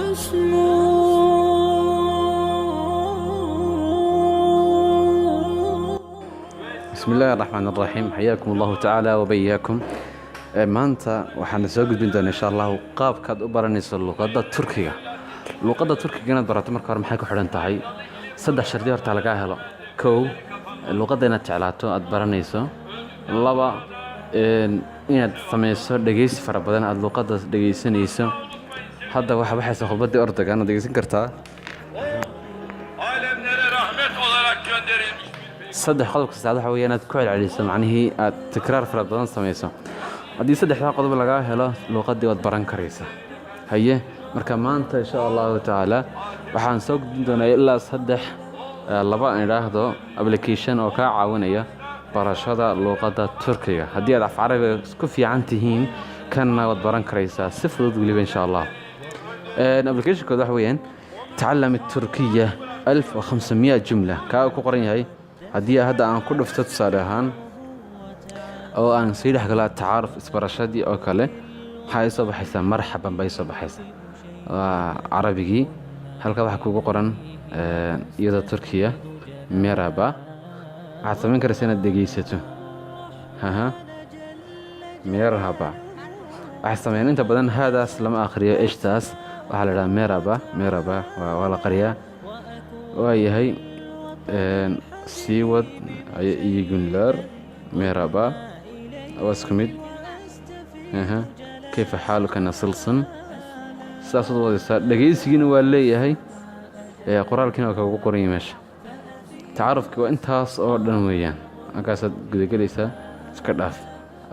حسن. Bismi illaahi raxmaan raxiim, xayaakum allahu tacaala wabayaakum. Maanta waxaan soo gudbin doonaa, insha Allahu, qaabkaad u baranayso luqadda Turkiga. Luqadda Turkiga inaad barato, marka hore maxay ku xidhan tahay? Saddex shardi horta lagaa helo. Kow, luqadda inaad jeclaato aad baranayso. Laba, inaad samayso dhegeysi fara badan aad luqadda dhegeysanayso. Hadda waxa baxaysa khudbaddii Erdogan, aad dhegeysan kartaa. Alemlere rahmet olarak gönderilmiş. Saddex, qodobka saddexaad waxa weeye inaad ku celceliso, macnihii aad tikraar fara badan samayso. Haddii saddexdaa qodob lagaa helo, luuqaddii waad baran karaysaa. Haye, marka maanta, insha Allahu tacaala, waxaan soo gudbin doonaa ilaa saddex, laba aan idhaahdo, application oo kaa caawinaya barashada luuqadda Turkiga. Haddii aad af Carabiga ku fiican tihiin, kanna waad baran karaysaa si fudud weliba, insha Allah. Applicationkooda waxa weeyaan تعلم التركية 1500 جملة. Kaa uu ku qoran yahay, haddii hadda aan ku dhufto tusaale ahaan oo aan sii dhex galo tacaaruf, isbarashadii oo kale, waxaa ii soo baxaysaa marxaban baa ii soo baxaysa. Waa Carabigii. Halka waxaa kugu qoran iyadoo Turkiya, merhaba. Waxaad samayn karaysaa inaad dhegeysato. Haha, merhaba. Waxay sameeyaan inta badan haadaas lama akhriyo, eshtaas waxaa la idhaha merhaba, merhaba, waa la qariyaa. Waa yahay, sii wad. İyi günler, merhaba, waa isku mid. Aha, كيف حالك, nasılsın. Sidaasaad u wadaysaa. Dhegeysigiina waa leeyahay, qoraalkiina waa kagu qoran yahay meesha. Tacaarufkii waa intaas oo dhan weeyaan. Halkaasaad gudagelaysaa, iska dhaaf.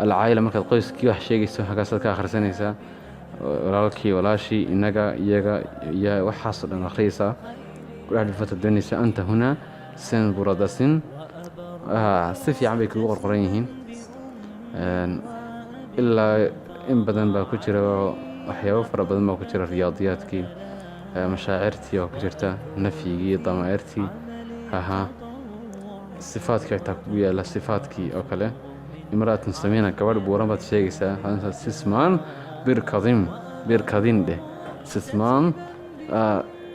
العائلة, markaad qoyskii wax sheegayso, halkaasaad ka akhrisanaysaa: walaalkii, walaashii, innaga, iyaga iyo waxaasoo dhan akhriyaysaa. Ku dhex dhufata doonaysa أنت هنا, sen buradasın. Si fiican bay kugu qorqoran yihiin. Ilaa in badan baa ku jira oo waxyaabo fara badan baa ku jira: riyaadiyaadkii, mashaacirtii oo ku jirta, nafyigii, damaa'irtii, haha, sifaadkii xitaa kugu yaala, sifaadkii oo kale. امرأة سمينة, gabadh buuran baad sheegaysaa. Şişman bir kadın, bir kadın dheh. Şişman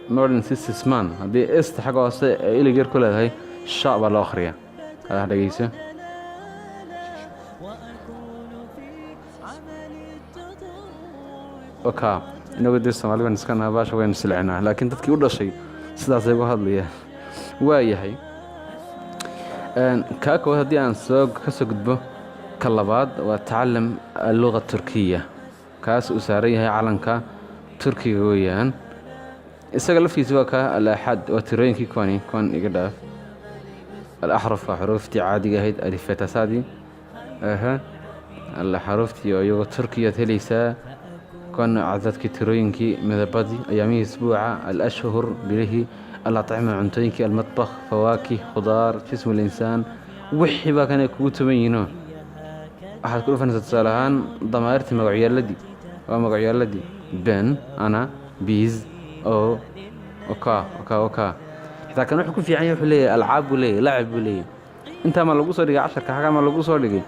modern si şişman. Haddii esta xagga hoose ay ilig yar ku leedahay, sha baa loo akhriyaa. Adaa dhegeyso. وأكون في عمل التطوع. Oka, inagu dee Soomaali baan iska nahay, baasha waynu silcinaa, laakiin dadkii u dhashay sidaasay ugu hadlayaan. Waa yahay. Kaa koowaad haddii aan soo ka soo gudbo, ka labaad waa تعلم اللغة التركية. Kaas uu saaran yahay calanka Turkiga weeyaan. Isaga laftiisa waa kaa. الآحاد waa tirooyinkii kuwani, kuwan iga dhaaf. الأحرف waa xuruuftii caadiga ahayd, alifetasadii. Aha, xaruuftii oo iyagoo Turkiyaad helaysaa. Kuwan cadadkii, tirooyinkii, midabadii, ayaamihii isbuuca, الأشهر bilihii, الأطعمة cuntooyinkii, المطبخ, فواكه, khudaar, جسم الإنسان. Wixii baa kan ay kugu tuban yihiinoo waxaad ku dhufanaysaa. Tusaale ahaan damaa'irtii, magacyaaladii, waa magacyaaladii: ben, أنا, biz, o, oka, oka, oka. Xitaa kan wuxuu ku fiican yahay, wuxuu leeyahay alcaab buu leeyahay, lacab buu leeyahay. Intaa ma lagu soo dhigay casharka, xagaa ma lagu soo dhigay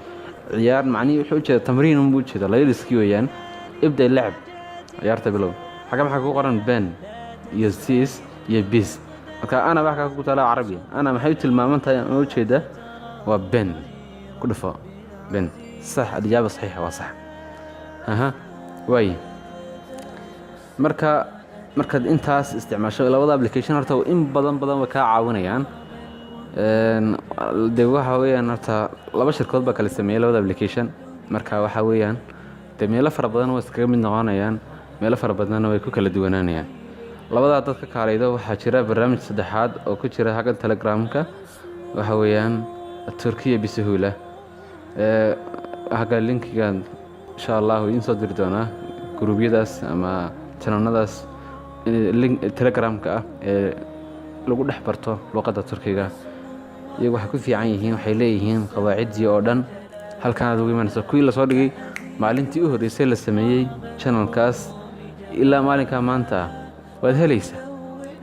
ciyaar. Macnihii wuxuu ujeeda tamriin unbuu ujeeda, layliskii weeyaan. ابدأ اللعب, ciyaarta bilow. Xagga maxaa kugu qoran? Ben iyo siz iyo biz. Marka أنا baa kaa ku taala Carabiya. أنا maxay u tilmaaman tahay ama ujeeda? Waa ben. Ku dhufo ben. صح, الإجابة صحيحة, waa sax. Aha, waay. Marka markaad intaas isticmaasho labada application, horta in badan badan way kaa caawinayaan. Dee waxa weeyaan, horta laba shirkadood baa kala sameeyey labada application. Marka waxa weeyaan, dee meelo fara badan way iskaga mid noqonayaan, meelo fara badanna way ku kala duwanaanayaan. Labadaa dad ka kaalaydo, waxaa jira barnaamij saddexaad oo ku jira xagga Telegramka. Waxa weeyaan التركية بسهولة. Xagga linkigan, insha Allahu, idiin soo diri doonaa guruubyadaas ama jananadaas link Telegramka ah ee lagu dhex barto luqadda Turkiga. Iyagu waxay ku fiican yihiin, waxay leeyihiin qawaaciddii oo dhan. Halkan aad ugu imanaysa kuwii lasoo dhigay maalintii u horreysay la sameeyey channelkaas ilaa maalinkaa maanta ah. Waad helaysaa,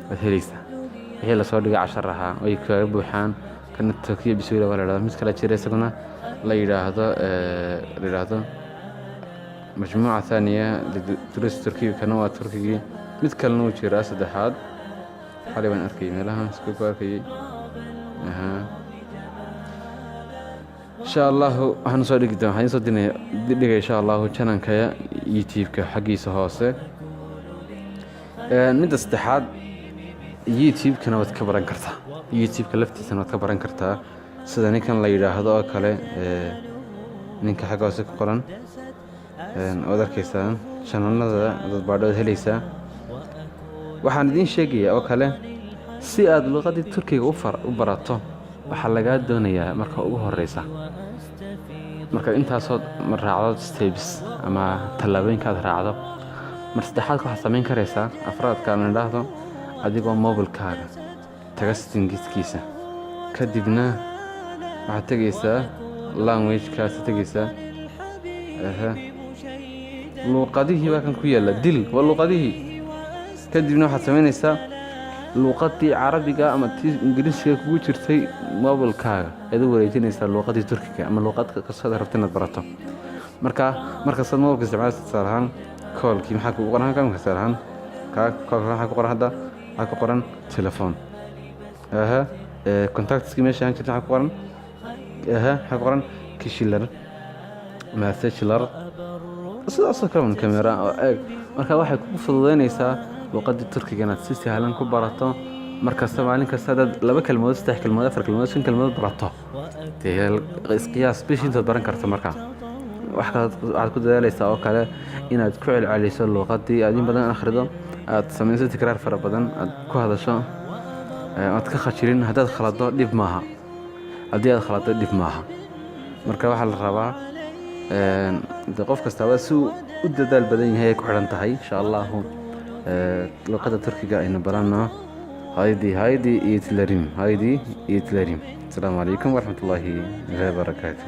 waad helaysaa wixii lasoo dhigay cashar ahaa, way kaaga buuxaan. Kana التركية بسهولة waa la yidhahdaa. Mid kale jira isaguna la yidhaahdo Majmuuca thaaniya liduruus turkiga, kana waa Turkigii. Mid kalena wuu jiraa saddexaad, xalay baan arkayay, meelahan isku ku arkayay. Aha, insha Allahu waxaan soo dhigi doona, waxaan soo dinaya dhigay insha Allahu channelkaya YouTube-ka xaggiisa hoose. Midda saddexaad, YouTube-kana waad ka baran kartaa, YouTube-ka laftiisana waad ka baran kartaa, sida ninkan la yidhaahdo oo kale, ninka xagga hoose ku qoran waad arkaysaan, channelada dad baadhood helaysaa. Waxaan idiin sheegayaa oo kale, si aad luqadii Turkiga u barato, waxaa lagaa doonayaa marka ugu horeysa, marka intaasood raacdo steps ama tallaabooyinkaad raacdo, mar saddexaadka waxaad samayn karaysaa, afraadka aan idhaahdo, adigoo mobilkaaga taga settingskiisa, kadibna waxaad tegeysaa languagekaasi tegeysaa. Aha, luuqadihii baa kan ku yaalla, dil waa luuqadihii. Kadibna waxaad samaynaysaa luuqadii Carabiga ama tii Ingiriisiga kugu jirtay mobilkaaga ayaad u wareejinaysaa luuqadii Turkiga ama luuqad kastood rabta inaad barato. Marka markastaad mobilka isticmaalaysa, tusaale ahaan callkii maxaa kugu qoran halkan? Tusaale ahaan kaa callka maxaa ku qoran hadda? Waxaa ku qoran telephone. Aha, contactskii meesha ahaan jirta maxaa ku qoran? Aha, maxaa ku qoran? Kişiler, mesajlar, sidaasoo kale un camera oo eeg. Marka waxay kugu fududeynaysaa luuqadii Turkiga inaad si sahlan ku barato. Markasta, maalin kasta haddaad laba kelmadood, saddex kelmadood, afar kelmadood, shan kelmadood barato, dee isqiyaas bish intaad baran karto. Marka wax kale waxaad ku dadaalaysaa oo kale inaad ku celceliso luuqadii, aad in badan akhrido, aad samayso tikraar fara badan, aad ku hadasho, aad ka khajilin. Haddaad khalado dhib maaha, haddii aad khalado dhib maaha. Marka waxaa la rabaa de qof kastaaba si uu u dadaal badan yahay ay ku xidhan tahay. Insha Allahu luqadda Turkiga aynu barano. Haydi haydi, eğitilerim, haydi eğitilerim. Asalaamu calaykum waraxmatullaahi wabarakaatu.